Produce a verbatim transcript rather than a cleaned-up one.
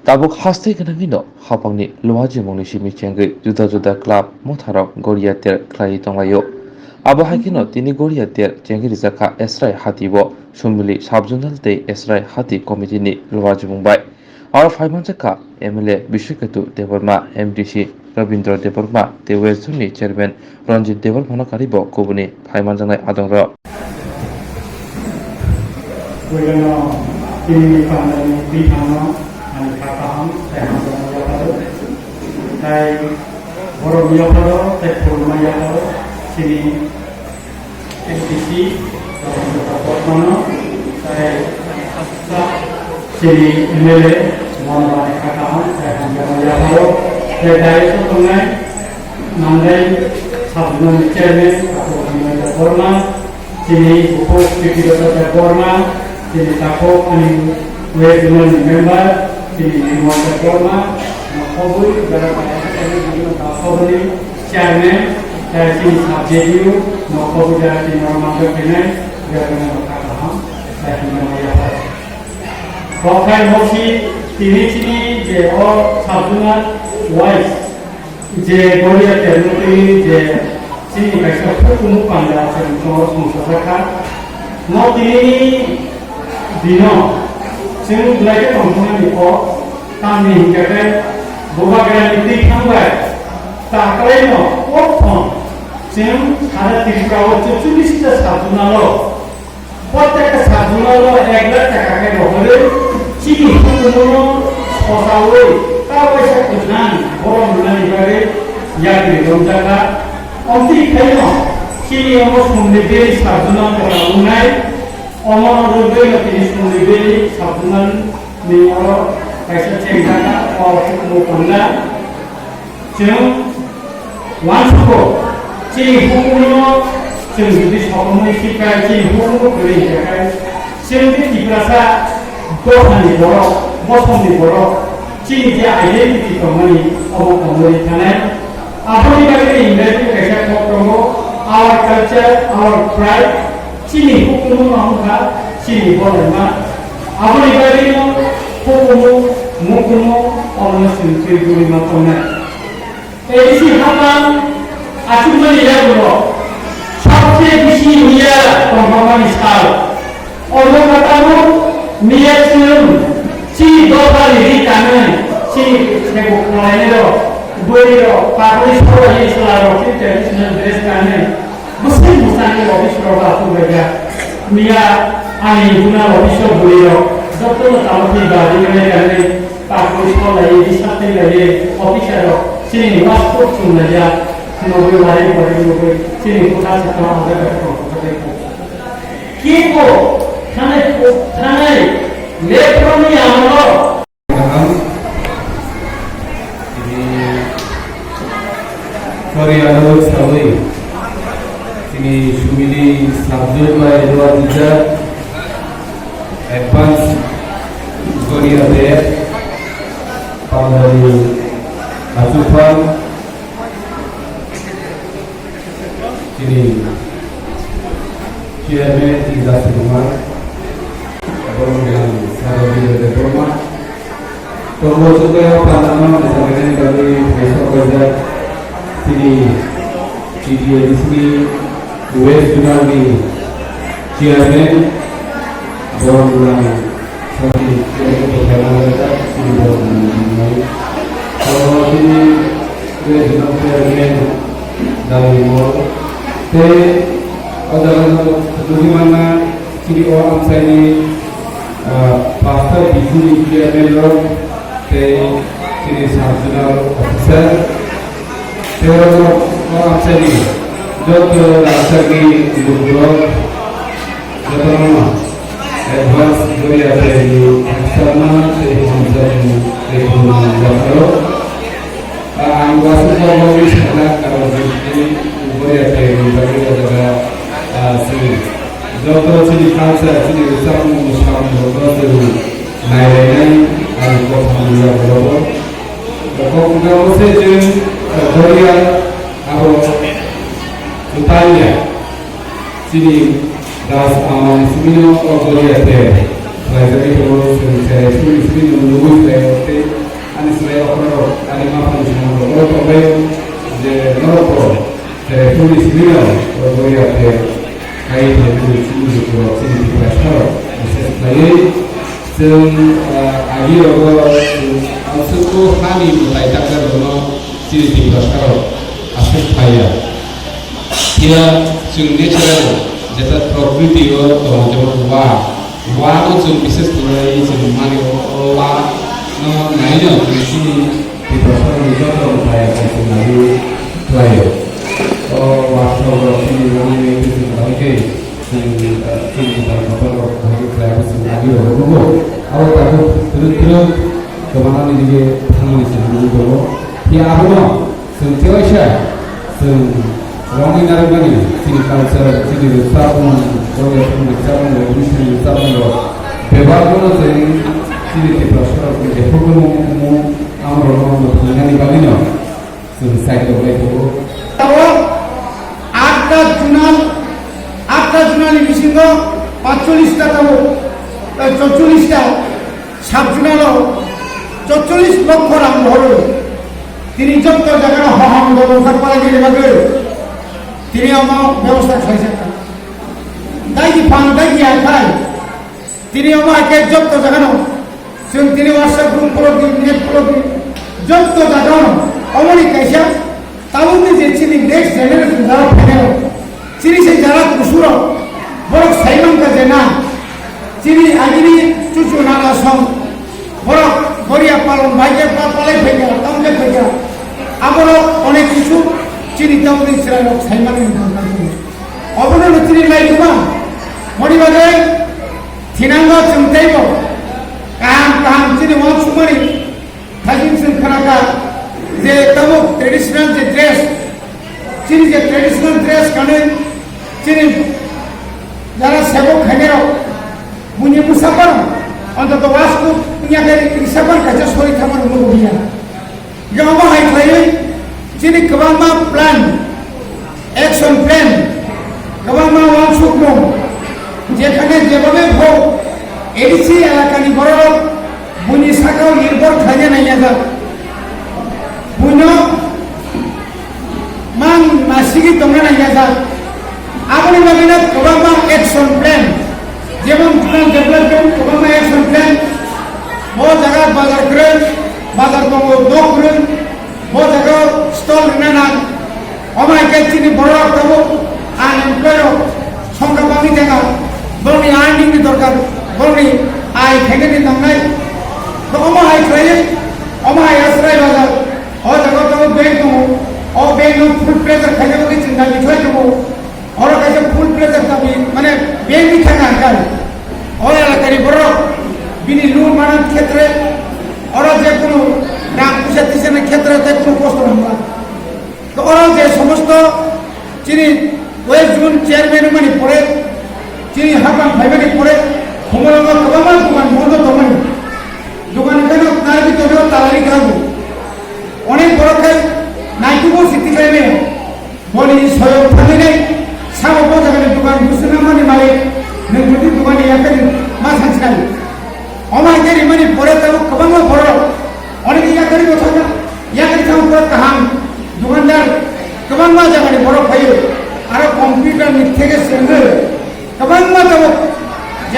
Tabuk haste gwnangwino haphangni luajimungni simi chengwi juda juda club motharok goria ter khlaiwi tonglaio. Abo hai kheno tini goria ter chengwi rijak kha Esrai Hati o Sumili Sub-Zonal tei Esrai Hati Committee ni luajimung bai. Aro phaimanjak kha M L A Biswakhetu Debbarma, M D C Rabindra Debbarma tei West Zone ni Chairman Ranjit Debbarmano karibo kubuni phaimanjaknai adongrok. Puilano tini pandani bithangno ani kha kaham tei hamjakma yapharo. Tei borokni yapharo tei khulumma yapharo chini M D C Rabindra Debbarmano tei chini M L A Mohan Bhai kha kaham tei hamjakma yapharo. Tei dais o tongnai Nandai Sub-Zonal ni Chairman Takhuk Nimanta Borma, chini Bukhuk Srikirota Debbarma, chini Takhuk ani West Zonal ni Member, chini Nimanta Borma, Nokhobwi Jara Payasani Nokhobwi Chairman, tei chini Sub-J D U, Nokhobwi Jara chini Roman Dokinai, Jara Payasani Kaham, tei Himanta Yaphar. Bokhai Mosi, tini chini je o Sub-Zonal wise, je goria termotwi je chini kaisa hukumu panda chwng chongo songchajak kha. No tinini dino chwng belai khe tongthoknani kok tamni hinkhe khe bubagrani twi thangbai taklaino kok thong chwng sara Tripura o chuchubisita Sub-Zonal o Protekta Sub-Zonal o ek lakh taka khe rohorwi chini hukumuno sosaui ta waisa kwthang borom rwnani bagwi yakri romjakha. Omtwi khaino chini omo Sumli Valley Sub-Zonal kwtal wngnai. Omono rwgwino tini Sumli Valley Sub-Zonal ni oro kaisa chengjakha o hukumu panda. Chwng uansukgo, chini hukumuno chwng jodi sokomorni sikha chini hukumu kwrwi hinkhe khai, chwng khe Tiprasa dophani borok, bosongni borok, chini je identity tongmani obo komorwi thanai. Aboni bagwi English ni kaisa kok tongo, "Our culture, our pride." Chini hukumu no wngkha chini bolaima. Aboni bagwino hukumu, mukumu omono chwng twi gurima tongnai. A D C haphang achukmani yagulo sabse bisi miya tongthokmani sal. Omo kwtangno miya chwng chini dophani ri kanwi chini sebo khwlainairok, bwrwirok, takhuk sawlaiwi chwlarok chini traditional dress kanwi Bwswk bwsakni office rok aswk bai kha. Miya ani juna office o bwrwi rok jotono tamo thwi ba ri mwnai kanwi takhuk sawlaiwi bisap twi laiwi officer rok chini waspuk chumlaiya nugwi wari wari nugwi chini kwthar sakno ang jaga tong kha. Kebo thanai thanai leproni amolo Kaham. Tini Korea no sawi. Tini Sumili subject bai Edward teacher. Advance Korea de. Pandari Achupal. Chini chairman chini Jasukuma, borok ni ang Sarabindra Debbarma. Tongo Chukaya Pandano Nasamanani bagwi thaisa kaijak chini T T A D C ni West Zonal ni chairman, borok ni ang Sati, tini, tei o jaga no tubui manna chini o amchaini, ah, pastor B C ni chairman rok tei chini sub zonal officer. Tei oro o amchaini joto rangchakni lukurok jotono advance Goria Thaini khakchangma tei hamjakmung tei khulumung yapharo. Ang wasuk borokni sakna karon Goria Thaini bagwi o jaga, ah, chini joto chini culture, chini rwchapmung, mwsamung rokno chwng nailainai ang kok hamya borok. Kok wngkha se chwng, eh, Goria abo Italia chini das amani simino o Goria te khlaijagwi tongo, chwng cherai simi simi nungwi khlaio tei Ani ma phani samung rok tongnai je norok bo tere puni simi rok rok ya te kai te puni simi rok chini Tiprasa rok bises khlaiwi chwng agi rogo chwng aswk hani mwtai takjak rokno chini Tiprasa rok aswk phaiya. Phiya chwng natural jeta prokriti o tongo jemon wa, wa no chwng bises khlaiwi chwng mani o wa no naino chwng chini Tiprasa ni joto mwtai aswk chwng naiwi khlaio. O wa thok rok chini nangni twi chwng bahai khe chwng chini mwtai kotor rok bahai khe khlai chwng naiwi rw rwgo. Abo tabuk twrwk twrwk kwmana ni dige thangmani chwng nugwi tongo. Phiya abono Chwng tewaisa, chwng romwi narwkmani chini culture, chini rwchapmung, Bongni rwchapmung, Bongni rwchapmung rok bebak bono chwng chini Tiprasa rok ni jephuru mung mung amrok no mwthangna ni bagwi no chwng side rok lai tongo. Tabuk atta junal, atta junal ni bisingo paitsollis ta tabuk, eh, chorchollis ta. Sabjunalo chorchollis lokho rang rohorwi tini jotto jagano hohom dol wngkha palai jani bagwi tini omo bebosta khlaijak kha. Daigi phan daigi akhai tini omo hai khe jotto jagano chwng tini WhatsApp group khulokdi, net khulokdi, jotto jagano omoni kaisa Tabukni je chini next generation jara phainai rok, chini se jara kusurok, borok sai mankha je na, chini agini chuchu nana song, borok boria palon bai khe pa palai phaikha, tamo khe phaikha, aborok onek kisu chini tabukni chwrairok sai manwi tongkha. Obono no chini lai tuma, moni bagwi thinango chwng teibo kaham kaham chini uansukmani. Thaichung chwng khnakha je tabuk traditional je dress, chini je traditional dress kanwi chini jara sebok khainai rok buini bwsakano ontoto wasku wngya khe risakmani kaisa sori thangmani nugo hiya. Hinkhe omo hai khlaiwi chini kwbangma plan Action plan, kwbangma uansukmung, jekhane jebabe bo A D C elakani bororok buini sakao nirbhor khlaina naiyajak. Buino mang nasigwi tongna naiyajak. Aboni bagwino kwbangma action plan, jemon rural development kwbangma action plan, bo jaga bazar kwrwng, bazar tongo, nok kwrwng, Bo jaga stall rwna nang. Omo hai khe chini borok tabuk unemployed rok songkha bangwi jaga. Borokni earning ni dorkar, borokni ai khainani nangnai. To omo hai khlaiwi, omo hai Asrai Bazar. O jaga tabuk bank tongo. O bank no full pressure khaina bagwi chwng dabi khlai tongo. Oro kaisa full pressure dabi, mane bank ni thangna hwnkhe. O elakani borok bini loan manani khetre, oro je kunu rang puisa tisani khetre tei kunu kosto nangma. To oro je somosto chini West Zone chairman wngmani pore, chini hapang phaimani pore, Khumulwngo kwbangma dokan bondo tongmani. Dokan hwnkhe no narwgwi tongo talari kwrwngbo. Onek borok khai naitugo siti khlaimaya. Boni soyok thangwi nai, sabo bo jagani dokan bwswk nangmani malik, nwng jodi dokanni yakarwi ma sansinai. Omo hai khe rimani pore tabuk kwbangma borok, onekni yakarwi bo thangkha, yakarwi thangkha pore kaham, dokandar kwbangma jagani borok phaiwi, aro computer ni theke swrwngwi, kwbangma tabuk